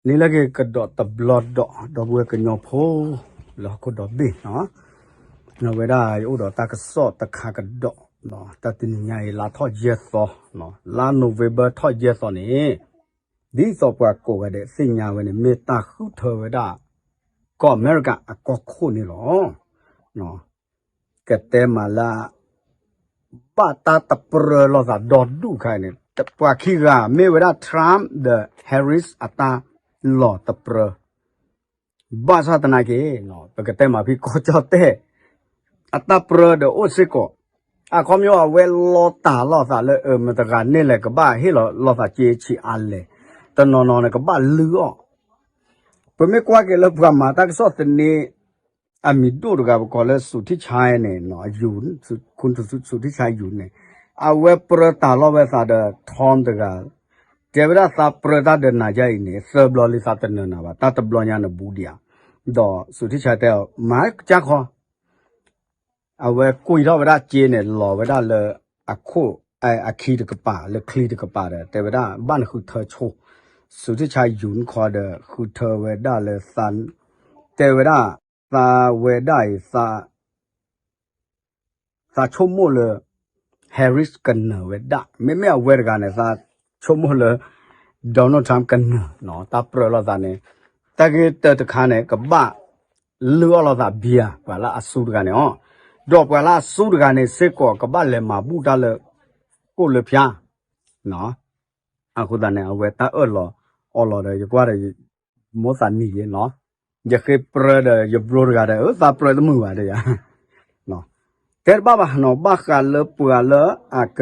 န့ၣ်လၢက့ၤကဒီးတဘျီဒီး ဒီပုၢ်ဝဲၢ်ကညီဖိ လၢဟီၣ်ခိၣ်ဒီဘ့ၣ်နီၤ, အဝဲဒၣ်ယအိၣ်ဒီးတၢ်ကစီၣ်တခါကဒီး, တၢ်တနံၤညါအံၤ လါထီၣ်ယဲၢ်သီ, လါ November ထီၣ်ယဲၢ်သီန့ၣ်, ဒ်သိးပှၤကိးဂၤဒဲးသ့ၣ်ညါဝဲန့ၣ် မ့ၢ်တၢ်ဃုထၢဝဲဒၣ် ကီၢ်အမဲရကၤအကီၢ်ခိၣ်န့ၣ်လီၤ. ကတဲမးလၢ ဘၣ်တၢ်တပြၢလိာ်သးဒီဒူၣ်ခါအံၤန့ၣ် ပှၤခံဂၤမ့ၢ်ဝဲဒၣ် Trump ဒီး Harris အတၢ်လီၤတပြၢ, ဘၣ်ဆၣ်သနာ်က့ ပကတဲမးဖဲကီၢ်ကၠီၣ်တဲၣ် အတၢ်ပြၢဒီးအိၣ်စ့ၢ်ကီး, အခီပညီအဝဲလီၤတၢ်လိာ်သးလၢ မတၤတဂၤန့ၣ်လဲၣ် ကဘၣ်ဟ့ၣ်လီၤလိာ်သးစ့ဆံးအါလဲၣ်, တနီၤနီၤန့ၣ် ကဘၣ်လုၢ်အီၣ် ပမ့ၢ်ကွၢ်က့ၤလၢပှၤမၤတၢ်ကစီၣ်သန့ အမံၤဒိၣ်တဂၤ ပကိးလၢ စူၤထံၣ်ဆါန့ၣ်, စူၤထံၣ်ဆါယူၤန့ၣ်, အဝဲပြၢတၢ်လိာ်ဝဲသးဒီး Trump တဂၤ, တဲဝဲဒၣ်သးပြၢတၢ်ဒီးနၤယါအံၤန့ၣ် သၢဘျီလံသးတနၢၤနၤဘၣ်, တၢ်တဘျီညါနဘူးဒံးဧါ, ဒီးစူၤထံၣ်ဆါတဲအီၤ မၤကၢ်ခီ အဝဲကွံာ်ထီၣ်ဝဲဒၣ်စ့န့ၣ် လီၤဝဲဒၣ်လၢအခိၣ်, အခံတကပၤ လၢချံတကပၤဒီး တဲဝဲဒၣ် ဘၣ်နဃုထၢဆိ, စူၤထံၣ်ဆါယူၤနခီဒီး ဃုထၢဝဲဒၣ်လၢ တဲဝဲဒၣ် သးဝဲဒၣ်အံၤ သးဆိကမိၣ်လၢ Harris ကနၢၤဝဲဒၣ်, မ့မ့ၢ်အဝဲတဂၤန့ၣ် သးဆိကမိၣ်လၢ Donald Trump ကနၢၤနီၤ, တၢ်ပြၢလိာ်သးန့ၣ်, တၢ်ဂ့ၢ်တၢ်တခါန့ၣ် ကဘၣ်လုၢ်အီၣ်လိာ်သးဘံယၤ ပှၤလၢအစူတဂၤန့ၣ်အီၤ, ဒီးပှၤလၢအစူတဂၤန့ၣ်စ့ၢ်ကီး ကဘၣ်လဲၤမၤဘူၣ်တၢ်လၢ ကိၣ်လၢဖၠါ အဃိသတးန့ၣ် အဝဲတၢ်အၢၣ်လီၤအီလီၤဒီး ယကွၢ်ဒီး မိၣ်သးနံၤယ့နီၤ, ယဃ့ပြၢဒီးယဘျိတဂၤဒီး သးပြၢတမုာ်ဘၣ်ဒီးယၤ, တဲတဘၣ်ဘၣ်နီၤ, ဘၣ်ဃးလၢပှၤလၢအက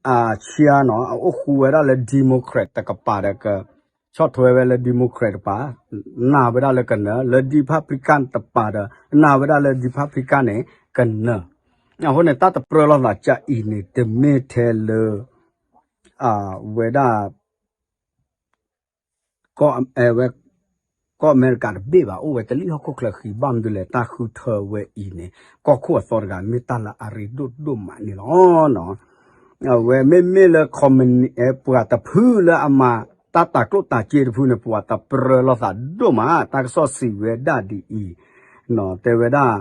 အဆံးနီၤ အအိၣ်ဃူဝဲဒၣ်လၢ Democrat တကပၤဒီး ကဆီၣ်ထွဲဝဲလၢ Democrat တကပၤ နာ်ဝဲဒၣ်လၢကနၢၤ, လၢ Republican တကပၤဒီး နာ်ဝဲဒၣ်လၢ Republican န့ၣ် ကနၢၤ, အဃိန့ၣ် တၢ်တပြၢလိာ်သးကအံၤန့ၣ် တမ့ၢ်ထဲလၢ အဝဲဒၣ် ကီၢ်အမဲရကၤတဘ့ၣ်ဘၣ်, အိၣ်ဝဲတလံၣ်ဟီၣ်ခိၣ်ချၢဃံ, ဘၣ်မနုၤလဲၣ် တၢ်ဃုထၢဝဲအံၤန့ၣ် ကီၢ်ခိၣ်အသီတဂၤ မ့ၢ်တၢ်လၢအရ့ဒိၣ်ဒိၣ်မးန့ၣ်လီၤ. အဝဲမ့မ့ၢ်လၢ ခီမနံ ပှၤတဖုလၢအမၤတၢ်တၤကျိၣ်တၤစ့တဖုန့ၣ် ပှၤတပြၢလိာ်သးဒိၣ်မး, တၢ်ကစီၣ်စံးဝဲဒၣ်ဒ်အံၤ, တဲဝဲဒၣ်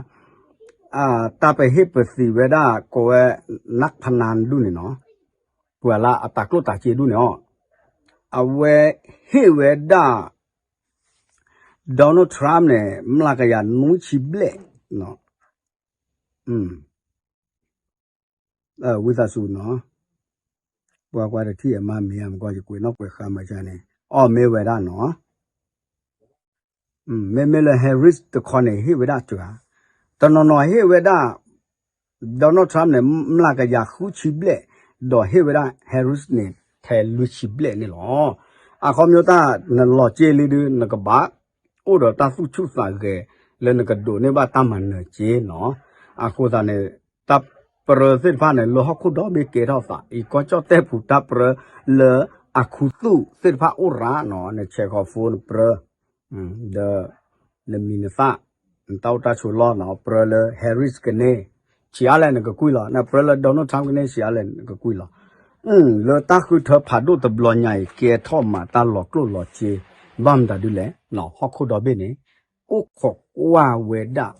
တၢ်ပဟ့ၣ်ပသံးဝဲဒၣ် ကိးဝဲ နၢ်ဖနါဒူၣ်န့ၣ်နီၤ, ပှၤလၢအတၤကျိၣ်တၤစ့ဒူၣ်န့ၣ်အီၤ, အဝဲဟ့ၣ်ဝဲဒၣ် Donald Trump န့ၣ် မျးကယၤနွံဆံဘျဲၣ်, ဝံသးစူၤနီၤ, ပှၤကွၢ်တထံၣ်အမါမ့ၢ်အမကီ ယကွဲးနီၣ်ကွဲးဃါမၤကန့ၣ် အီၣ်မ့ၢ်ဝဲဒၣ်နီၤ မ့မ့ၢ်လၢ Harris တခီန့ၣ် ဟ့ၣ်ဝဲဒၣ်စှၤ, တနီၤနီၤဟ့ၣ်ဝဲဒၣ် Donald Trump န့ၣ် မျးကယၤဃုဆံဘျဲၣ်, ဒီးဟ့ၣ်ဝဲဒၣ် Harris န့ၣ် ထဲလွံၢ်ဆံဘျဲၣ်န့ၣ်လီၤ. အခီပညီတၢ်နလီၤစ့လံဒုး နကဘၣ်အိၣ်ဒီးတၢ်သူၣ်ဆူၣ်သးဂဲၤ လၢနကဒိးန့ၢ်ဘၣ်တၢ်မၤနၢၤစ့နီၤ. အဃိသတးန့ၣ် တၢ်ပြၢသ့ၣ်တဖၣ်န့ၣ် လၢဟီၣ်ခိၣ်ဒီဘ့ၣ်ကဲထီၣ်သး အံၤကီၢ်ကၠီၣ်တဲၣ်ပူၤတၢ်ပြၢလၢအခူသူၣ်သ့ၣ်တဖၣ်အိၣ်ရၤနီၤ, နဆဲးဃီၤ phone နပြၢ ဒီး နမံၤနသၣ် နတၢ်အိၣ်တၢ်ဆိးလီၢ်နီၤ, ပြၢလၢ Harris ကန့ၢ် ဆံးအါလဲၣ်နကကွံာ်လီၤ, နပြၢလၢ Donald Trump ကန့ၢ် ဆံးအါလဲၣ်နကကွံာ်လီၤ. လၢတၢ်ဃုထၢဖးဒိၣ်တဘျီညါအံၤ ကဲထီၣ်မးတၢ်လီၤကျိၣ်လီၤစ့ ဘၣ်မတၤဒ်လဲၣ်, ဟီၣ်ခိၣ်ဒီဘ့ၣ်န့ၣ် အိၣ်ခိးကွၢ်ဝဲဒၣ်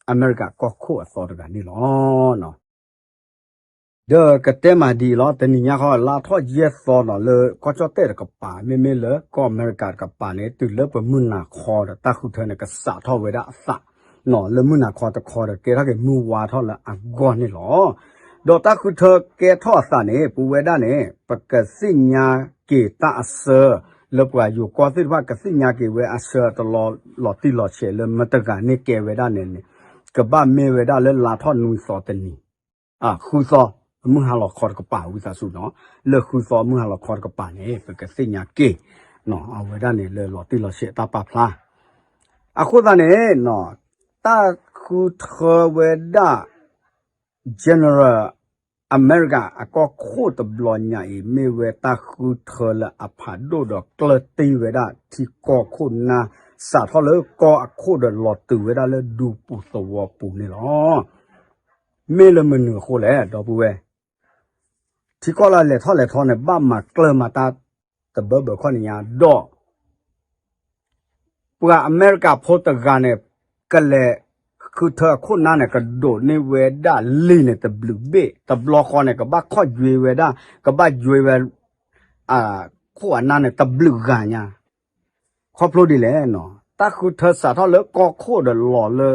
အမဲရကၤကီၢ်ခိၣ်အသီတဂၤန့ၣ်လီၤ. ဒီးကတဲမးဒ်အံၤလီၤ, တနံၤညါဃီ လါထီၣ်ယဲၢ်သီနီၤ လၢကီၢ်ကၠီၣ်တဲၣ်တကပၤ မ့မ့ၢ်လၢကီၢ်အမဲရကၤတကပၤန့ၣ် တုၤလၢပမုၢ်နၤခီဒီး တၢ်ဃုထၢန့ၣ် ကစးထီၣ်ဝဲဒၣ်အသး လၢမုၢ်နၤခီတခီဒီး ကဲထီၣ်က့ၤမုၢ်ဝါထီၣ်လၢအဂီၢ်န့ၣ်လီၤ. ဒီးတၢ်ဃုထၢကဲထီၣ်အသးန့ၣ် ပဝဲဒၣ်န့ၣ် ပကသ့ၣ်ညါက့ၤတၢ်အဆၢ လၢပှၤယိၤကီၢ်သ့ၣ်တဖၣ် ကသ့ၣ်ညါက့ၤဝဲအဆၢတလီၤ လီၤတံၢ်လီၤဆဲးလၢမတၤတဂၤန့ၣ်ကဲဝဲဒၣ်န့ၣ်န့ၣ် ကဘၣ်မ့ၢ်ဝဲဒၣ်လၢလါထီၣ်နွံသီတနံၤ ဃုသီ မုၢ်ဟါလီၤခီတကပၤ ဝံသးစူၤနီၤ, လၢဃုသီမုၢ်ဟါလီၤခီတကပၤန့ၣ် ပကသ့ၣ်ညါက့ၤ အဝဲဒၣ်န့ၣ် လၢလီၤတံၢ်လီၤဆဲးတၢ်ပာ်ဖျါ အဃိသတးန့ၣ် တၢ်ဃုထၢဝဲဒၣ် General America အကီၢ်ခိၣ်တဘျီညါအံၤ မ့ၢ်ဝဲတၢ်ဃုထၢလၢအဖးဒိၣ်ဒီးကျၢၢ်တ့ၢ်ဝဲဒၣ်ထံကီၢ်ခိၣ်နၢ် စးထီၣ်လၢကီၢ်အခိၣ်ဒီးလီၤတုၤဝဲဒၣ်လၢဒူပူၤသဝီပူၤန့ၣ်လီၤ. မ့ၢ်လၢမနုၤအဃိလဲၣ် ဒီပုၢ်ဝဲၢ် ထံကီၢ်လၢလဲၤထီၣ်လဲၤထီန့ၣ် ဘၣ်မၤကျၢၢ်မၤတၢ်တဘၢဘၢခီၣ်နံၤညါ ဒီး ပှၤအမဲရကၤဖိတဂၤန့ၣ် ကလဲၤဃုထၢအခိၣ်နါန့ၣ် ကဒိးန့ၢ်ဝဲဒၣ်လံာ်န့ၣ်တဘျုးဘ့ၣ်, တဘျီဃီန့ၣ် ကဘၣ်ခီၣ်ယွဲဝဲဒၣ်, ကဘၣ်ယွဲဝဲ အခိၣ်အနါန့ၣ်တဘျုးဂၤညါ. ခီဖျိဒ်လဲၣ်, တၢ်ဃုထၢစးထီၣ်လၢကီၢ်ခိၣ်ဒီးလီၤလၢ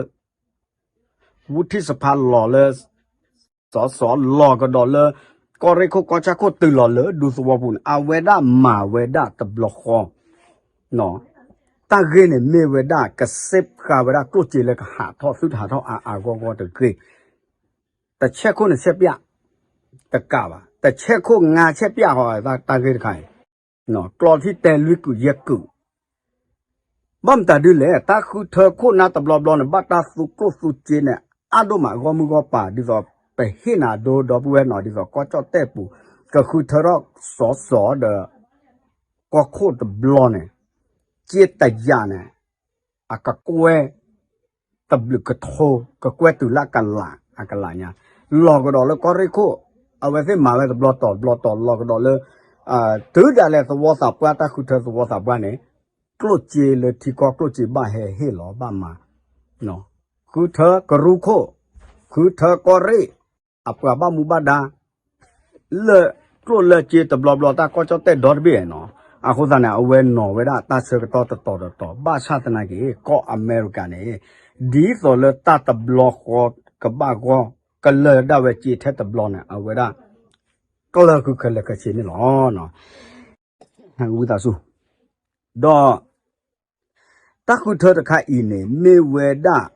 ဝူထံၣ်စဖါလီၤလၢ စီၤစီၤလီၤကဒီးလၢ ကီၢ်ရ့ၣ်ခိၣ်ကီၢ်ဆၣ်ခိၣ်တုၤလီၤလၢဒူသဝီပူၤန့ၣ် အဝဲဒၣ်မၤဝဲဒၣ်တဘျီဃီ တၢ်ဂ့ၢ်န့ၣ်မ့ၢ်ဝဲဒၣ် ကစ့းဃာ်ဝဲဒၣ်ကျိၣ်စ့လၢကဟးထီၣ်သုတဟးထီၣ်အါအါဂီၢ်ဂီၢ်တဂ့ၤ, တဆဲးခိၣ်န့ၣ်ဆဲးပျၢ် တကးဘၣ်, တဆဲးခိၣ်ငါဆဲးပျၢ်ဃီ တၢ်ဂ့ၢ်တခါအံၤ ကျီထံၣ်တဲလွံၢ်ကုာ်ယဲၢ်ကုာ် ဘၣ်မတၤဒ်လဲၣ်, တၢ်ဃုထၢခိၣ်နါတဘျီဘျီန့ၣ် ဘၣ်တၢ်သူကျိၣ်သူစ့န့ၣ် အါဒိၣ်မးဂီၢ်မုၢ်ဂီၢ်ပၤ ဒ်သိးပဟ့ၣ်နၤဒိဒီပုၢ်ဝဲၢ်နီၤ ဒ်သိးကီၢ်ကၠီၣ်တဲၣ်ပူၤ ကဃုထၢထီၣ်စီၤစီၤဒီး ကီၢ်ခိၣ်တဘျီန့ၣ် က့တယာ်န့ၣ် အကကွဲၢ် တဘျုးကထိ ကကွဲၢ်တုၤလၢအကလး အကလးညါ လီၤကဒီးလၢကီၢ်ရ့ၣ်ခိၣ် အဝဲသ့ၣ်မၤဝဲတဘျီတီၤတဘျီတီၤလီၤကဒီးလၢ တုၤဒၣ်လဲာ်သဝီသးပှၢ်တၢ်ဃုထၢသဝီသးပှၢ်န့ၣ် ကျိၣ်စ့လၢထံကီၢ်ကျိၣ်စ့ဘၣ်ဟဲဟ့ၣ်လီၤဘၣ်မၤ ဃုထၢကရူၢ်ခိၣ် ဃုထၢကီၢ်ရ့ၣ် အပှၤဘၣ်မူဘၣ်ဒါ လၢကျိၣ်လၢစ့တဘျီဘျီတၢ်ကီၢ်ကၠီၣ်တဲၣ်ဒီတဘ့ၣ်နီၤ အဃိသတးန့ၣ် အဝဲနီၤဝဲဒၣ်တၢ်ဆၢကတီၢ်တတီၤတတီၤ ဘၣ်ဆၣ်သနာ်က့ ကီၢ်အမဲရကၤန့ၣ် ဒ်သိးလၢတၢ်တဘျီဃီကဘၣ်ဂီၢ် ကလၢာ်ဒၣ်ဝဲစ့ထဲတဘျီန့ၣ် အဝဲဒၣ် ကျၢၢ်ဃုခဲလၢာ်ခဲဆ့န့ၣ်လီၤ. ဝံသးစူၤ ဒီး တၢ်ဃုထၢတခါအံၤန့ၣ် မ့ၢ်ဝဲဒၣ်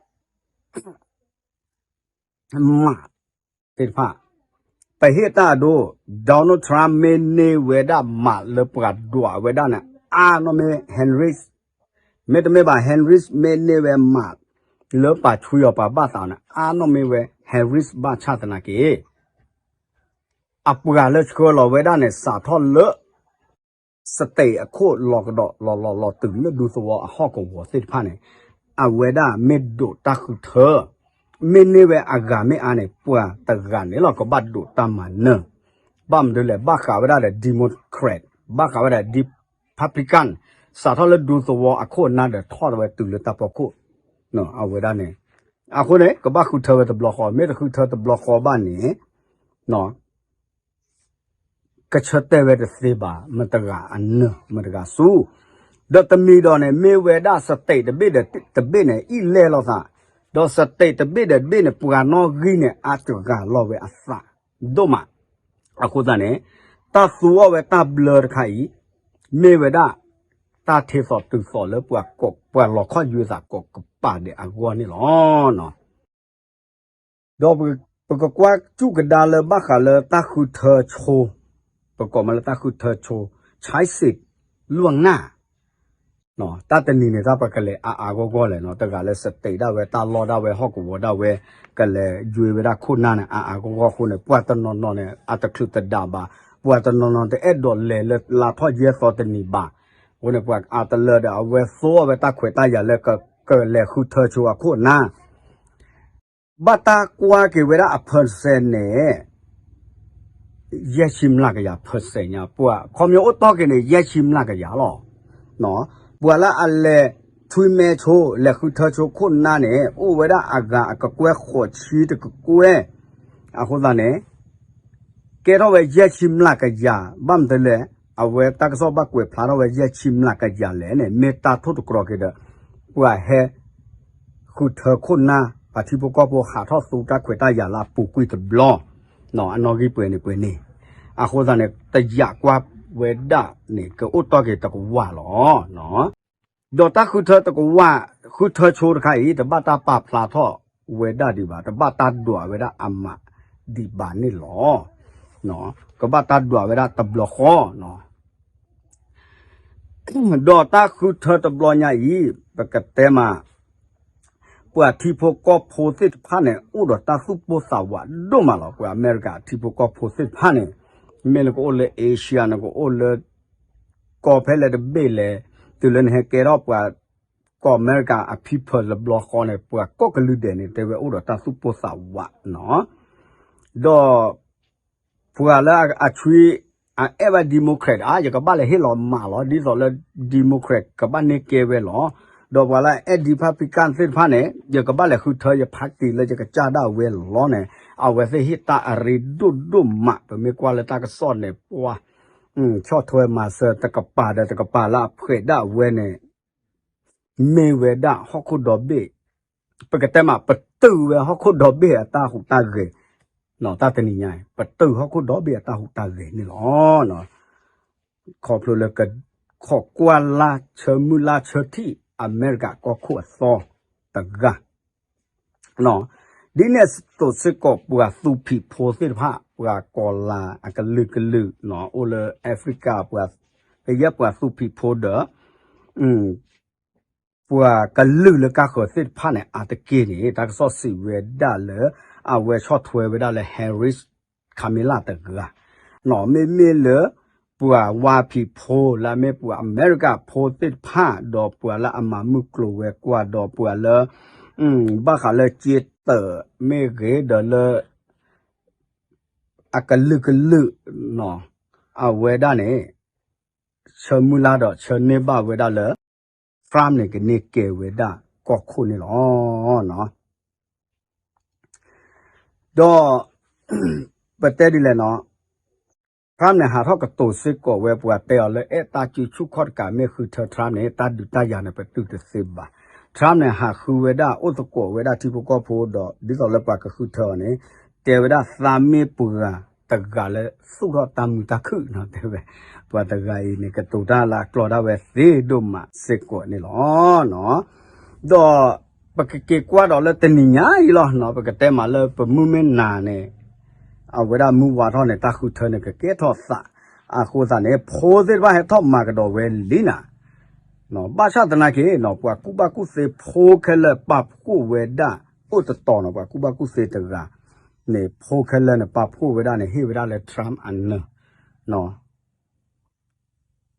မး သ့ၣ်တဖၣ် ပဟ့ၣ်တၢ်အဒိ Donald Trump မ့ၢ်န့ၢ်ဝဲဒၣ်မးလၢပှၤဒွးဝဲဒၣ်န့ၣ် အါနီၢ်မ့ၢ် Harris မ့တမ့ၢ်ဘၣ် Harris မ့ၢ်န့ၢ်ဝဲမး လၢပှၤဆွံအီၤပှၤဘၣ်သးန့ၣ် အါနီၢ်မ့ၢ်ဝဲ Harris ဘၣ်ဆၣ်သနာ်က့ အပှၤလၢဆှၢလီၤဝဲဒၣ်န့ၣ် စးထီၣ်လၢ state အခိၣ်လီၤကဒီးလီၤလီၤလီၤတုၤလၢဒူသဝီအဟီၣ်ကဝီၤသ့ၣ်တဖၣ်န့ၣ် အဝဲဒၣ်မ့ၢ်ဒိးတၢ်ဃုထၢ မ့ၢ်န့ၢ်ဝဲအဂၤမ့ၢ်အါန့ၣ် ပှၤတဂၤန့ၣ်လီၤ ကဘၣ်ဒိးတၢ်မၤနၢၤ ဘၣ်မနုၤလဲၣ် ဘၣ်ဃးဝဲဒၣ်ဒီး Democrat ဘၣ်ဃးဝဲဒၣ် Republican စးထီၣ်လၢဒူသဝီအခိၣ်အနါဒီးထီၣ်ဝဲတုၤလၢတၢ်ဖီခိၣ် အဝဲဒၣ်န့ၣ် အဃိန့ၣ် ကဘၣ်ဃုထၢဝဲတဘျီဃီ မ့ၢ်တဃုထၢတဘျီဃီဘၣ်န့ၣ် ကဆၢတဲာ်ဝဲတသ့ဘၣ် မတဂၤအနၢၤ မတဂၤဆူ ဒီးတမံၤဒီးန့ၣ် မ့ၢ်ဝဲဒၣ် state တဘ့ၣ်ဒီးတဘ့ၣ်န့ၣ် အံၣ်လဲၢ်လိာ်သး ဒီး state တဘ့ၣ်ဒီးတဘ့ၣ်န့ၣ် ပှၤနီၣ်ဂံၢ်န့ၣ် အါစှၤဂၤလီၤဝဲအသး ဒိၣ်မး အဃိသတးန့ၣ် တၢ်သူအီၤဝဲတၢ်ဘျၢတခါအံၤ မ့ၢ်ဝဲဒၣ် တၢ်ထဲသိးတုၤသိးလၢပှၤလီၤခီၣ်ယွဲသးကိးကပၤဒဲးအဂီၢ်န့ၣ်လီၤ. ဒီးပကကွၢ်စူၣ်ကဒါလၢဘၣ်ဃးလၢတၢ်ဃုထၢဆိ, ပကိးမးလၢတၢ်ဃုထၢဆိ, ဆဲးစံး လွံၢ်နၣ်, တၢ်တနံၤန့ၣ် တၢ်ပကလဲၤအါအါဂီၢ်ဂီၢ်လဲၣ်နီၤ, တဂၤလၢ state ဒၣ်ဝဲ တၢ်လီၢ်ဒၣ်ဝဲ ဟီၣ်ကဝီၤဒၣ်ဝဲ ကလဲၤယွဲဝဲဒၣ်ခိၣ်နၢ်န့ၣ် အါအါဂီၢ်ဂီၢ်အဃိန့ၣ် ပှၤတနီၤနီၤန့ၣ် အတချုးတဒးဘၣ်, ပှၤတနီၤနီၤတအဲၣ်ဒိးလဲၤလၢလါထီၣ်ယဲၢ်သီတနံၤဘၣ်, အဃိန့ၣ် ပှၤအါတလၢဒီး အဝဲသိအီၤဝဲတၢ်ခွဲးတၢ်ယာ်လၢ ကလဲၤဃုထၢဆိအခိၣ်နၢ် ဘၣ်တၢ်ကွၢ်က့ၤဝဲဒၣ်အ percent န့ၣ် ယဲၢ်ဆံမျးကယၤ percent ညါ, ပှၤခီဖျိအိၣ်တီၢ်က့ၤန့ၣ် ယဲၢ်ဆံမျးကယၤလီၤ. ပှၤလၢအလဲၤထွံမဲဆိ လဲၤဃုထၢဆိခိၣ်နၢ်န့ၣ် အိၣ်ဝဲဒၣ်အဂၤအကကွဲၢ်ဃိးဆံတကကွဲၢ်, အဃိသတးန့ၣ် ကဲထီၣ်ဝဲယဲၢ်ဆံမျးကယၤ, ဘၣ်မနုၤလဲၣ်, အဝဲတၢ်ကစီၣ်ဘၣ်ကွဲးဖျါထီၣ်ဝဲယဲၢ်ဆံမျးကယၤလဲၣ်န့ၣ် မ့ၢ်တၢ်ထိၣ်တကြီးက့ၤဒီး ပှၤဟဲ ဃုထၢခိၣ်နၢ် ပှၤထံဖိကီၢ်ဖိဟးထီၣ်သူတၢ်ခွဲးတၢ်ယာ်လၢအပူၤကွံာ်တဘျီ, အနီၣ်ဂံၢ်ပှဲၤန့ၣ်ပှဲၤန့ၣ်, အဃိသတးန့ၣ် တယာ်ကွၢ်ဝဲဒၣ်န့ၣ် ကအိၣ်တီၢ်က့ၤတကဝၢ်လီၤ. ဒီးတၢ်ဃုထၢတကဝၢ် ဃုထၢဆိတခါအံၤ တဘၣ်တၢ်ပာ်ဖျါထီၣ်ဝဲဒၣ်ဒံးဘၣ်, တဘၣ်တၢ်ဒွးဝဲဒၣ်အမးဒံးဘၣ်န့ၣ်လီၤ. ကဘၣ်တၢ်ဒွးဝဲဒၣ်တဘျီဃီ ဒီးတၢ်ဃုထၢတဘျီညါအံၤ ပကတဲမး ပှၤထံဖိကီၢ်ဖိသ့ၣ်တဖၣ်န့ၣ် အိၣ်ဒီးတၢ်သူၣ်ပိၢ်သးဝးဒိၣ်မးလီၤ. ပှၤအမဲရကၤထံဖိကီၢ်ဖိသ့ၣ်တဖၣ်န့ၣ် မ့ၢ်နကအိၣ်လၢ Asia နကအိၣ်လၢ ကီၢ်ဖဲလဲၣ်တဘ့ၣ်လဲၣ်, တုၤလၢနဟဲကဲထီၣ်ပှၤ ကီၢ်အမဲရကၤအ people တဘျီဃီန့ၣ် ပှၤကိးကလုာ်ဒဲးန့ၣ် တဲဝဲအိၣ်ဒီးတၢ်သူၣ်ပိၢ်သးဝးနီၤ. ဒီး ပှၤလၢအဆွံ အအဲၣ်ဘၣ် Democrat ဧါ, ယကဘၣ်လဲၤဟ့ၣ်လီၤမးလီၤ, ဒ်သိးလၢ Democrat ကဘၣ်န့ၢ်ကဲဝဲလီၤ. ဒီးပှၤလၢအဲၣ် Republican သ့ၣ်တဖၣ်န့ၣ် ယကဘၣ်လဲၤဃုထၢယ party လၢယကစၢ်ဒၣ်ဝဲလီၤန့ၣ် အဝဲသ့ၣ်ဟ့ၣ်တၢ်အရ့ဒိၣ်ဒိၣ်မး ပမ့ၢ်ကွၢ်လၢတၢ်ကစီၣ်န့ၣ် ပှၤ ဆီၣ်ထွဲမၤစၢၤတကပၤဒီးတကပၤလၢအဖှဲးဒၣ်ဝဲန့ၣ် မ့ၢ်ဝဲဒၣ်ဟီၣ်ခိၣ်ဒီဘ့ၣ် ပကတဲမး ပတုာ်ဝဲဟီၣ်ခိၣ်ဒီဘ့ၣ်အတၢ်ဟူးတၢ်ဂဲၤ, တၢ်တနံၤညါအံၤ ပတုာ်ဟီၣ်ခိၣ်ဒီဘ့ၣ်အတၢ်ဟူးတၢ်ဂဲၤန့ၣ်လီၤ. ခီဖျိလၢကခိးကွၢ်လၢ်ဆၢမုၢ်လၢ်ဆၢထံၣ် အမဲရကၤကီၢ်ခိၣ်အသီတဂၤ ဒ်န့ၣ်အသိးစ့ၢ်ကီး ပှၤသူဖံးဖိသ့ၣ်တဖၣ် ပှၤကီၤလၤအကလုာ်ကလုာ် အိၣ်လၢ Africa ပှၤ ကယဲၢ်ပှၤသူဖံးဖိဒီး ပှၤကလုာ်လၢကါဃၢၤသ့ၣ်တဖၣ်န့ၣ် အါတက့ၢ်န့ၣ် တၢ်ကစီၣ်စံးဝဲဒၣ်လၢ အဝဲဆီၣ်ထွဲဝဲဒၣ်လၢ Harris Kamala တဂၤ မ့မ့ၢ်လၢ ပှၤဝါဖံးဖိလၢအမ့ၢ်ပှၤအမဲရကၤဖိသ့ၣ်တဖၣ် ဒီးပှၤလၢအမၤမုၢ်ကျိၤဝဲၤကွာ် ဒီးပှၤလၢ ဘၣ်ဃးလၢစ့တၢးမ့ၢ်ဂ့ၤ ဒီးလၢ အကလုာ်ကလုာ် အဝဲဒၣ်န့ၣ် ဆၢမုၢ်လၢ်ဒီးဆၢန့ၢ်ဘၣ်ဝဲဒၣ်လၢ Trump န့ၣ် ကန့ၢ်ကဲဝဲဒၣ်ကီၢ်ခိၣ်န့ၣ်လီၤ. ဒီး ပတဲဒ်လဲၣ်နီၤ Trump န့ၣ် ဟးထီၣ်ကတိၤစ့ၢ်ကီးဝဲ ပှၤတဲအီၤလၢအဲၣ်တၢ်စုဆူၣ်ခီၣ်တကး မ့ၢ်ဃုထၢ Trump န့ၣ် တၢ်ဒုးတၢ်ယၤန့ၣ် ပတုာ်တသ့ဘၣ်. Trump န့ၣ် ဟးဃုဝဲဒၣ်အိၣ်သကိးဝဲဒၣ်ထံဖိကီၢ်ဖိဒီး ဒ်သိးလၢပှၤကဃုထၢအီၤန့ၣ် တဲဝဲဒၣ်သးမ့ၢ်ပှၤတဂၤလၢ သူၣ်ထီၣ်တၢ်မုာ်တၢ်ခုၣ်နီၤ တဲဝဲ ပှၤတဂၤအံၤန့ၣ် ကတိၤတၢ်လၢအကျိၤဒၣ်ဝဲသ့ဒိၣ်မးစ့ၢ်ကီးန့ၣ်လီၤ. ဒီး ပကက့ၤကွၢ်ဒီးလၢတနံၤညါအံၤလီၤနီၤ ပကတဲမးလၢပမုၢ်မ့ၢ်နၤန့ၣ် အဝဲဒၣ်မုၢ်ဝါထီၣ်န့ၣ် တၢ်ဃုထၢန့ၣ် ကကဲထီၣ်သး အဃိသတးန့ၣ် ဖိသ့ၣ်တဖၣ်ဟဲထီၣ်မၤကဒီးဝဲလံနၤ ဘၣ်ဆၣ်သနာ်က့နီၤ ပှၤကူၣ်ဘၣ်ကူၣ်သ့ဖိခဲလၢာ်ပာ်ဖှိၣ်ဝဲဒၣ် အိၣ်တတီၤနီၤ ပှၤကူၣ်ဘၣ်ကူၣ်သ့တဂၤန့ၣ် ဖိခဲလၢာ်န့ၣ် ပာ်ဖှိၣ်ဝဲဒၣ်န့ၣ် ဟ့ၣ်ဝဲဒၣ်လၢ Trump အနၢၤ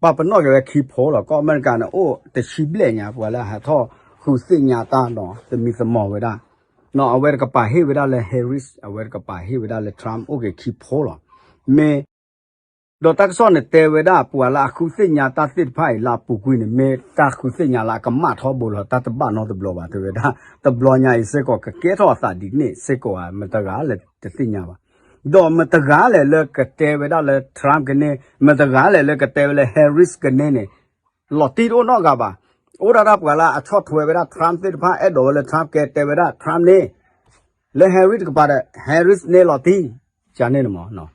ပာ်ပနီၣ်က့ၤဝဲခံဖိလီၤ. ကီၢ်အမဲရကၤန့ၣ် အိၣ်တဆံဘျဲၣ်ညါ ပှၤလၢဟးထီၣ်ဃုသ့ၣ်ညါတၢ်နီၤ သမံသမိးဝဲဒၣ်နီၤ အဝဲတကပၤဟ့ၣ်ဝဲဒၣ်လၢ Harris အဝဲတကပၤဟ့ၣ်ဝဲဒၣ်လၢ Trump အိၣ်က့ၤခံဖိလီၤ. မ့ၢ် ဒီးတၢ်ကစီၣ်န့ၣ်တဲဝဲဒၣ် ပှၤလၢအဃုသ့ၣ်ညါတၢ်သ့ၣ်တဖၣ်အံၤလၢအပူၤကွံာ်န့ၣ် မ့ၢ်တၢ်ဃုသ့ၣ်ညါလၢအကမၣ်ထီဘိလီၤ တၢ်တဘၣ်နီတဘျီဘၣ် တဲဝဲဒၣ် တဘျီညါအံၤစ့ၢ်ကီး ကကဲထီၣ်အသးဒ်န့ၣ်စ့ၢ်ကီးဧါ မတဂၤလဲၣ်တသ့ၣ်ညါဘၣ်. ဒီးမတဂၤလဲၣ်လၢကတဲဝဲဒၣ်လၢ Trump ကန့ၢ် မတဂၤလဲၣ်လၢကတဲဝဲလၢ Harris ကန့ၢ်န့ၣ် လီၤတံၢ်တအိၣ်နီတဂၤဘၣ်. အိၣ်ဒၣ်တၢ်ပှၤလၢအဆီၣ်ထွဲဝဲဒၣ် Trump သ့ၣ်တဖၣ် အဲၣ်ဒိးဝဲလၢ Trump ကဲတဲဝဲဒၣ် Trump န့ၣ် လၢ Harris တကပၤဒီး Harris န့ၣ်လီၤတံၢ် ကန့ၢ်န့ၣ်မး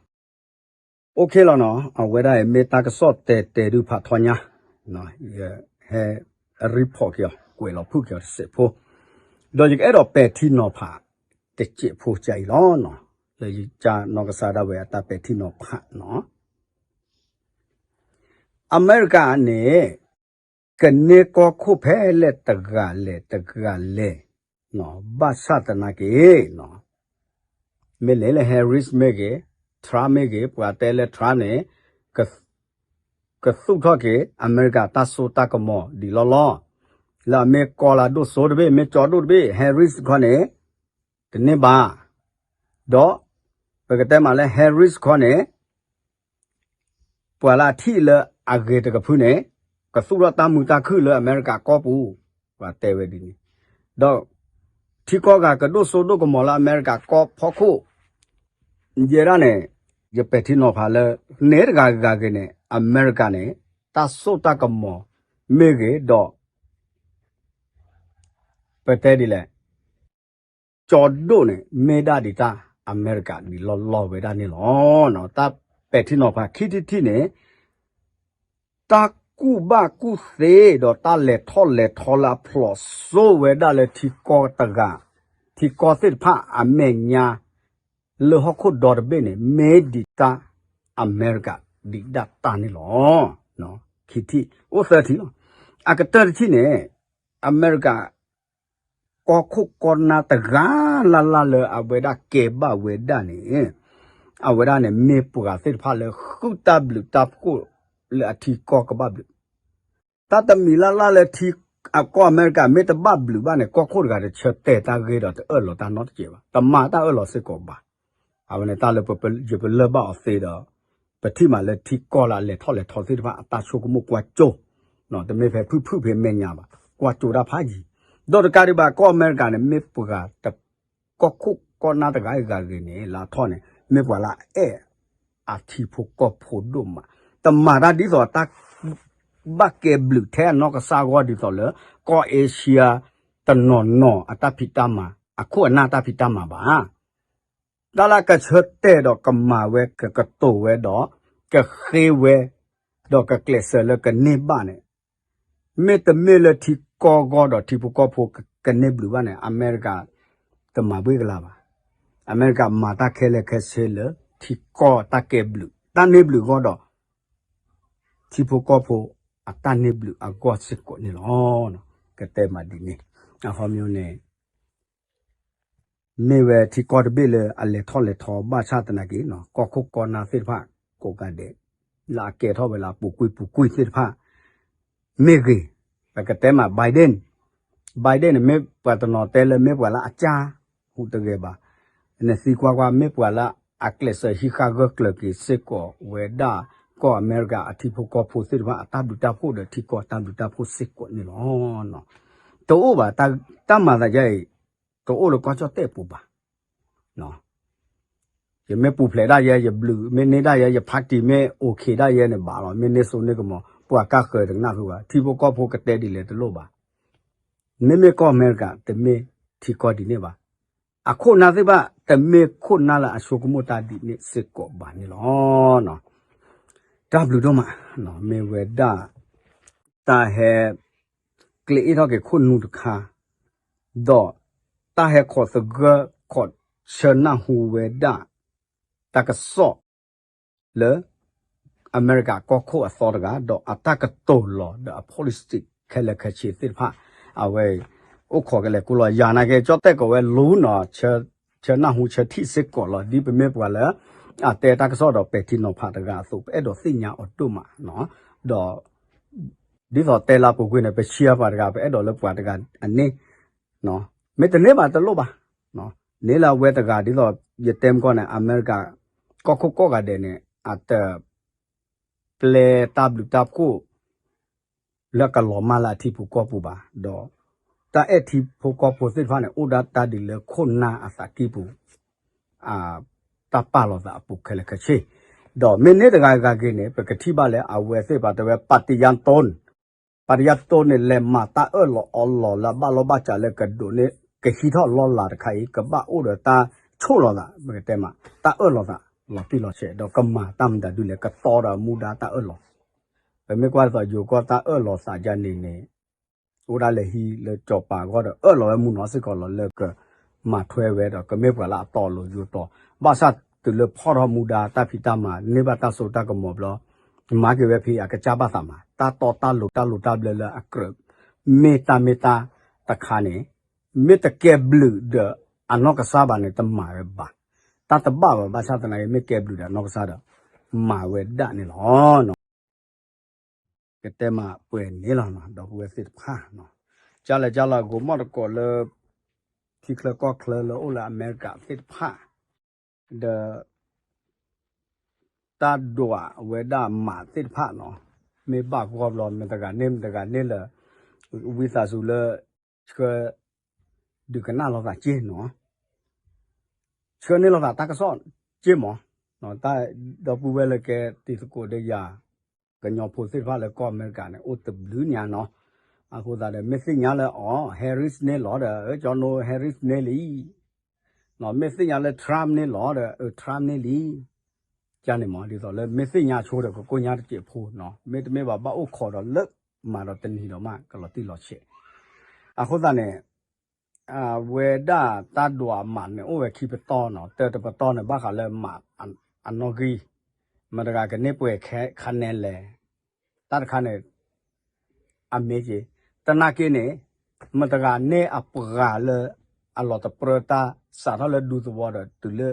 OK လီၤနီၤ အဝဲဒၣ်အံၤမ့ၢ်တၢ်ကစီၣ်တဲတဲဒုးဖးထီညါ ဟဲ report က့ၤအီၤ ကွဲးလီၤဖုၣ်က့ၤအီၤတစဲးဖိ ဒီးယကအဲၣ်ဒိးပဲာ်ထံနီၤဖး တစဲးဖိကါအံၤလီၤနီၤ လၢယကါနီၢ်ကစၢ်ဒၣ်ဝဲအတၢ်ပဲာ်ထံနီၤဖးနီၤ အမဲရကၤန့ၣ် ကန့ၢ်ကီၢ်ခိၣ်ဖဲလဲၣ်တဂၤလဲၣ်တဂၤလဲၣ် ဘၣ်ဆၣ်သနာ်က့ မ့ၢ်လဲၤလၢ Harris မ့ၢ်ဂ့ၤ Trump မ့ၢ်ဂ့ၤ ပှၤတဲလၢ Trump န့ၣ် ကသူၣ်ထီၣ်က့ၤ အမဲရကၤတၢ်စိတၢ်ကမီၤဒံးလီၢ်လီၢ် လၢအမ့ၢ်ကီၢ်လၢဒိၣ်စိတဘ့ၣ် မ့ၢ်ကၠီဒိၣ်တဘ့ၣ် Harris ခီန့ၣ် တန့ၢ်ဘၣ် ဒီး ပကတဲမးလၢ Harris ခီန့ၣ် ပှၤလၢအထံၣ်လၢအဂ့ၤတကဖုန့ၣ် ကသူၣ်ထီၣ်တၢ်မုာ်တၢ်ခုၣ်လၢအမဲရကၤကီၢ်ပူၤ ပှၤတဲဝဲဒ်န့ၣ် ဒီး ထံကီၢ်ဂၤကဒိၣ်စိဒိၣ်ကမီၤလၢအမဲရကၤကီၢ်ဖီခိၣ် ယဲဒၣ်န့ၣ် ယပဲာ်ထံနီၤဖးလၢ န့ၣ်တဂၤဂၤဂ့ၤန့ၣ် အမဲရကၤန့ၣ် တၢ်စိတၢ်ကမီၤမ့ၢ်ဂ့ၤဒီး ပတဲဒ်လဲၣ် ကၠီဒိၣ်န့ၣ် မ့ၢ်ဒၣ်ဒံးတၢ်အမဲရကၤဒံးလီၢ်လီၢ်ဝဲဒၣ်န့ၣ်လီၤ. တၢ်ပဲာ်ထံနီၤဖးခံထံၣ်တထံၣ်န့ၣ် တၢ်ကူၣ်ဘၣ်ကူၣ်သ့ဒီးတၢ်လဲၤထီၣ်လဲၤထီလၢအဖျိးစိဝဲဒၣ်လၢထံကီၢ်တဂၤ ထံကီၢ်သ့ၣ်တဖၣ်အမဲာ်ညါ လၢဟီၣ်ခိၣ်ဒီတဘ့ၣ်န့ၣ် မ့ၢ်ဒံးတၢ်အမဲရကၤဒံးဒၣ်တၢ်န့ၣ်လီၤ. ခံထံၣ် အိၣ်သၢထံၣ်လီၤ. အကတၢၢ်တထံၣ်န့ၣ် အမဲရကၤ ကီၢ်ခိၣ်ကီၢ်နၢ်တဂၤလၢ်လၢ်လၢအဝဲဒၣ်ကဲဘၣ်ဝဲဒၣ်န့ၣ် အဝဲဒၣ်န့ၣ် မ့ၢ်ပှၤသ့ၣ်တဖၣ်လၢဃုတၢ်ဘျုးတၢ်ဖှိၣ်လၢအထံကီၢ်ကဘၣ်ဘျုး တၢ်တမံၤလၢ်လၢ်လၢထံ အကီၢ်အမဲရကၤမ့ၢ်တဘၣ်ဘျုးဘၣ်န့ၣ် ကီၢ်ခိၣ်တဂၤတဆၢတဲာ်တၢ်ဂ့ၢ်ဒီးတအၢၣ်လီၤတၢ်နီတစဲးဘၣ် တမၤတၢ်အၢၣ်လီၤစ့ၢ်ကီးဘၣ်. အဝဲန့ၣ်တၢ်လၢပ ယပလၢၢ်ဘၣ်အီၤသ့ဒီး ပထံၣ်မးလၢထံကီၢ်လၢအလဲၤထီၣ်လဲၤထီသ့ၣ်တဖၣ်အတၢ်ဆိကမိၣ်ကွၢ်စိ တမ့ၢ်ဖဲဖုၣ်ဖုၣ်ဖဲမဲာ်ညါဘၣ် ကွၢ်ကၠိတၢ်ဖးယံၤ, ဒီးတကးဒံးဘၣ် ကီၢ်အမဲရကၤန့ၣ် မ့ၢ်ပှၤတ ကီၢ်ခိၣ်ကီၢ်နၢ်တဂၤဂၤဂ့ၤန့ၣ် လၢအထီၣ်န့ၣ် မ့ၢ်ပှၤလၢအအဲၣ် အထံဖိကီၢ်ဖိဒိၣ်မး, တမၤတၢ်ဒ်သိးတၢ် ဘၣ်ကဲဘျုးထဲအနီၢ်ကစၢ်အဂီၢ်ဒ်သိးလၢ ကီၢ်အ့ရှံယါ တနီၤနီၤအတၢ်ဖံးတၢ်မၤ အခိၣ်အနၢ်တၢ်ဖံးတၢ်မၤဘၣ်. တၢ်လၢကဆၢတဲာ်ဒီးကမၤဝဲ ကကတိၤဝဲဒီး ကဃ့ဝဲ ဒီးကကျဲးစၢးလၢကန့ၢ်ဘၣ်န့ၣ် မ့တမ့ၢ်လၢထံကီၢ်ဂီၢ်ဒီးထံဖိကီၢ်ဖိကန့ၢ်ဘျုးဘၣ်န့ၣ် အမဲရကၤ တမၤဘှ့ၣ်ကလၤဘၣ်. အမဲရကၤမၤတၢ်ခဲလၢာ်ခဲဆ့လၢ ထံကီၢ်တၢ်ကဲဘျုး တၢ်န့ၢ်ဘျုးအဂီၢ်ဒီး ထံဖိကီၢ်ဖိအတၢ်န့ၢ်ဘျုးအဂီၢ်စ့ၢ်ကီးန့ၣ်လီၤ. ကတဲမးဒ်န့ၣ် အဃိန့ၣ် မ့ၢ်ဝဲထံကီၢ်တဘ့ၣ်လၢအလဲၤထီၣ်လဲၤထီဘၣ်ဆၣ်သနာ်က့ ကီၢ်ခိၣ်ကီၢ်နၢ်သ့ၣ်တဖၣ် ကိးဂၤဒဲး လၢအကဲထီၣ်ဝဲလၢအပူၤကွံာ်ပူၤကွံာ်သ့ၣ်တဖၣ် မ့ၢ်ဂ့ၤ, ပကတဲမး Biden, Biden န့ၣ် မ့ၢ်ပှၤတနီၤတဲလၢမ့ၢ်ပှၤလၢအကၢ်ဟူးတဂဲၤဘၣ်, နသံကွၢ်ကွၢ် မ့ၢ်ပှၤလၢအကျဲးစၢးဟံးဃာ်ဂၢၢ်ကျၢၤက့ၤစ့ၢ်ကီးဝဲဒၣ် ကီၢ်အမဲရကၤအထံဖိကီၢ်ဖိသ့ၣ်တဖၣ်အတၢ်ဘျုးတၢ်ဖှိၣ်ဒီးထံကီၢ်တၢ်ဘျုးတၢ်ဖှိၣ်စ့ၢ်ကီးန့ၣ်လီၤ. တအိၣ်ဘၣ် တၢ်မၤသးဒ်အံၤ တအိၣ်လၢကီၢ်ကၠီၣ်တဲၣ်ပူၤဘၣ်. ယမ့ၢ်ပူၤဖျဲးဒၣ်ယဲ ယဘျုးမ့ၢ်န့ၢ်ဒၣ်ယဲ ယ party မ့ၢ် okay ဒၣ်ယဲန့ၣ်ဘၣ်လီၤ. မ့ၢ်န့ၢ်စိန့ၢ်ကမီၤ ပှၤကါဃၢၤတကနၣ်ဃုာ်ဘၣ်. ထံဖိကီၢ်ဖိကတဲဒ်လဲၣ်တလိၣ်ဘၣ်. မ့မ့ၢ်ကီၢ်အမဲရကၤ တမ့ၢ်ထံကီၢ်ဒ်န့ၣ်ဘၣ်. အခိၣ်နၢ်သ့ၣ်တဖၣ် တမ့ၢ်ခိၣ်နၢ်လၢအဆိကမိၣ်တၢ်ဒ်န့ၣ်စ့ၢ်ကီးဘၣ်န့ၣ်လီၤ. တၢ်ဘျုးဒိၣ်မး မ့ၢ်ဝဲဒၣ် တၢ်ဟဲ ကျဲၤအ့ၣ်ထီၣ်က့ၤခိၣ်နူာ်တခါ ဒီး တၢ်ဟဲခိးသဂၢၢ်ခိးဆၢနၢ်ဟူဝဲဒၣ် တၢ်ကစီၣ် လၢ အမဲရကၤကီၢ်ခိၣ်အသီတဂၤ ဒီးအတၢ်ကတိၤလီၤဒီးအ policy ခဲလၢာ်ခဲဆ့သ့ၣ်တဖၣ် အဝဲ အိၣ်ခိးကလဲၤကိလီၤ ယၤနာ်က့ ကၠီၣ်တဲၣ်ကိးဝဲ လူနီၤ ဆၢနၢ်ဟူဆၢထံၣ်စ့ၢ်ကီးလီၤ. ဒ်ပမ့ၢ်ပှၤလၢ အတဲတၢ်ကစီၣ်ဒီးပဲာ်ထံနီၤဖးတဂၤအသိး ပအဲၣ်ဒိးသ့ၣ်ညါအီၤဒိၣ်မး ဒီး ဒ်သိးတဲလၢပူၤကွံာ်န့ၣ် ပဆံးပှၤတဂၤ ပအဲၣ်ဒိးလၢပှၤတဂၤအန့ၣ် မ့ၢ်တန့ၢ်ဘၣ်တလိၣ်ဘၣ်. န့ၢ်လၢအဝဲတဂၤဒ်သိး ယတဲမကီၢ်န့ၣ် အမဲရကၤ ကီၢ်ခိၣ်ကိးဂၤဒဲးန့ၣ် အတ ပျဲတၢ်ဘျုးတၢ်ဖှိၣ် လၢကလီၤမၢ်လၢအထံဖိကီၢ်ဖိဘၣ်, ဒီး တၢ်အဲၣ်ထံဖိကီၢ်ဖိသ့ၣ်တဖၣ်န့ၣ် အိၣ်ဒၣ်တၢ်ဒ်လၢခိၣ်နၢ်အသးကံၢ်ပူၤ တၢ်ပာ်လီၤသးအပူၤခဲလၢာ်ခဲဆ့, ဒီးမ့ၢ်န့ၢ်တဂၤဂၤဂ့ၤန့ၣ် ပကထံၣ်ဘၣ်လၢအဝဲသ့ၣ်တဖၣ်တဲဝဲ ပၣ်တယါတိၢ် ပၣ်တယါတိၢ်န့ၣ် လဲၤမၤတၢ်အၢၣ်လီၤအီလီၤလၢအဘၣ်လိာ်ဘၣ်စးလၢကဒိးန့ၢ် ကဟံးထီၣ်လီၢ်လၤတခါအံၤ ကဘၣ်အိၣ်ဒီးတၢ်ဆိၣ်လီၤသး ပကတဲမး တၢ်အၢၣ်လီၤသး လီၤတံၢ်လီၤဆဲး ဒီးကမၤတၢ်မတၤဒုလဲၣ် ကတီဒီးမူဒါတၢ်အၢၣ်လီၤ ပမ့ၢ်ကွၢ်ဒ်သိးယိၤကီၢ်တၢ်အၢၣ်လီၤသးဒ်န့ၣ်န့ၣ် အိၣ်ဒၣ်လဲၤဟံးလၢစီၤပၤအဂီၢ်ဒီး အၢၣ်လီၤဝဲမုၢ်နီၤစ့ၢ်ကီးလီၤ လၢကမၤထွဲဝဲဒီး ကမ့ၢ်ပှၤလၢအတီအလိၤယိၤတီၤ ဘၣ်ဆၣ်တုၤလၢဖီၣ်ထီၣ်မူဒါတၢ်ဖံးတၢ်မၤ န့ၢ်ဘၣ်တၢ်စိတၢ်ကမီၤဘျီ မၤက့ၤဝဲဖဲအကစၢ်ဘၣ်သးမး တၢ်တီတၢ်လိၤတၢ်လိၤတၢ်ဘျၢလၢအကြၢး မ့ၢ်တၢ်မ့ၢ်တၢ်တခါန့ၣ် မ့ၢ်တကဲဘျုးဒီးအနီၢ်ကစၢ်ဘၣ်န့ၣ် တမၤဝဲဘၣ်. တၢ်တဘၣ်ဘၣ် ဘၣ်ဆၣ်သနာ်က့ မ့ၢ်ကဲဘျုးဒီးအနီၢ်ကစၢ်ဒီး မၤဝဲဒၣ်န့ၣ်လီၤ. ကတဲမးပှဲၤန့ၣ်လီၤ ဒီပုၢ်ဝဲၢ်သ့ၣ်တဖၣ်, ကၢ်လဲၣ်ကၢ်လီၤ ကိးမီၣ်တကိးလၢ ထံချၢကီၢ်ချၢလၢအိၣ်လၢအမဲရကၤသ့ၣ်တဖၣ် ဒီး တၢ်ဒွးဝဲဒၣ်မးသ့ၣ်တဖၣ်နီၤ, မ့ၢ်ဘၣ်ဂီၢ်ဘျီ မတဂၤန့ၢ်မတဂၤန့ၢ်လၢ ဝံသးစူၤလၢ ဆှၢ ဒုးကနၣ်လိာ်သးက့နီၤ, ဆှၢန့ၢ်လိာ်သးတၢ်ကစီၣ်က့မး, တၢ်ဒီပုၢ်ဝဲၢ်လၢကဲတံၤသကိးဒီးယၤ ကညီဖိသ့ၣ်တဖၣ်လၢကီၢ်အမဲရကၤန့ၣ် အိၣ်တဘျုးညါနီၤ, အဃိသတးဒီး မ့ၢ်သ့ၣ်ညါလၢအီၤ Harris န့ၢ်လီၤဒီး ကၠီနိ Harris န့ၢ်လံ မ့ၢ်သ့ၣ်ညါလၢ Trump န့ၢ်လီၤဒီး Trump န့ၢ်လံ, ကန့ၣ်မး ဒ်သိးလၢမ့ၢ်သ့ၣ်ညါဆိဒီး ကကိညါတစဲးဖိနီၤ, မ့တမ့ၢ်ဘၣ် ဘၣ်အိၣ်ခိးဒီးလၢ မၤဒီးတနံၤဒီးမး ကလီၤတံၢ်လီၤဆဲး, အဃိသတးန့ၣ် အဝဲဒၣ်တၢ်ဒွးမးန့ၣ် အိၣ်ဝဲခံပတီၢ်နီၤ, တၢတပတီၢ်န့ၣ် ဘၣ်ဃးလၢမးအနီၣ်ဂံၢ်, မတဂၤကန့ၢ်ပှဲၤခါနဲလဲၣ်, တၢ်တခါန့ၣ် အမ့ၢ်က့ၤ သနာ်က့န့ၣ် မတဂၤန့ၢ်အပှၤလၢ အလီၤတပြၢတၢ်စးထီၣ်လၢဒူသဝီဒီးတုၤလၢ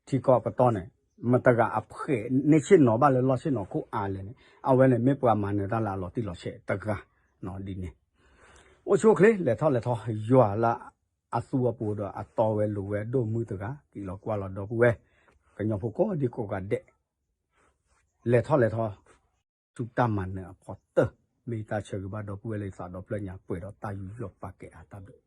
ထံကီၢ်ပတီၢ်န့ၣ် မတဂၤအဖှဲးန့ၢ်ဆ့ၣ်နီၤဘၣ်လၢလီၢ်ဆ့ၣ်နီၤခိၣ်အါလဲၣ်န့ၣ် အဝဲန့ၣ်မ့ၢ်ပှၤမၤနၢၤတၢ်လၢအလီၤတံၢ်လီၤဆဲးတဂၤ ဒ်န့ၣ် အိၣ်ဆူၣ်အိၣ်ချ့ လဲၤထီၣ်လဲၤထီ ယွၤလၢအသူအပူၤဒီးအတီဝဲလိၤဝဲ ဒိၣ်မုၢ်တဂၤ ကံၣ်လီၤကွၢ်လီၤဒီပုၢ်ဝဲၢ် ကညီဖိကိးဒံကိးဂၤဒဲး လဲၤထီၣ်လဲၤထီ ဆူတၢ်မၤနၢၤအဖီတၢၢ် မ့ၢ်ယတၢ်ဆၢဂ့ၤဘၣ်ဒီပုၢ်ဝဲၢ်လၢယသးဒီဖျၢၣ်ညါပှဲၤဒီးတၢ်ယူးယီၣ်ပာ်ကဲအါတၢ်ဘျုး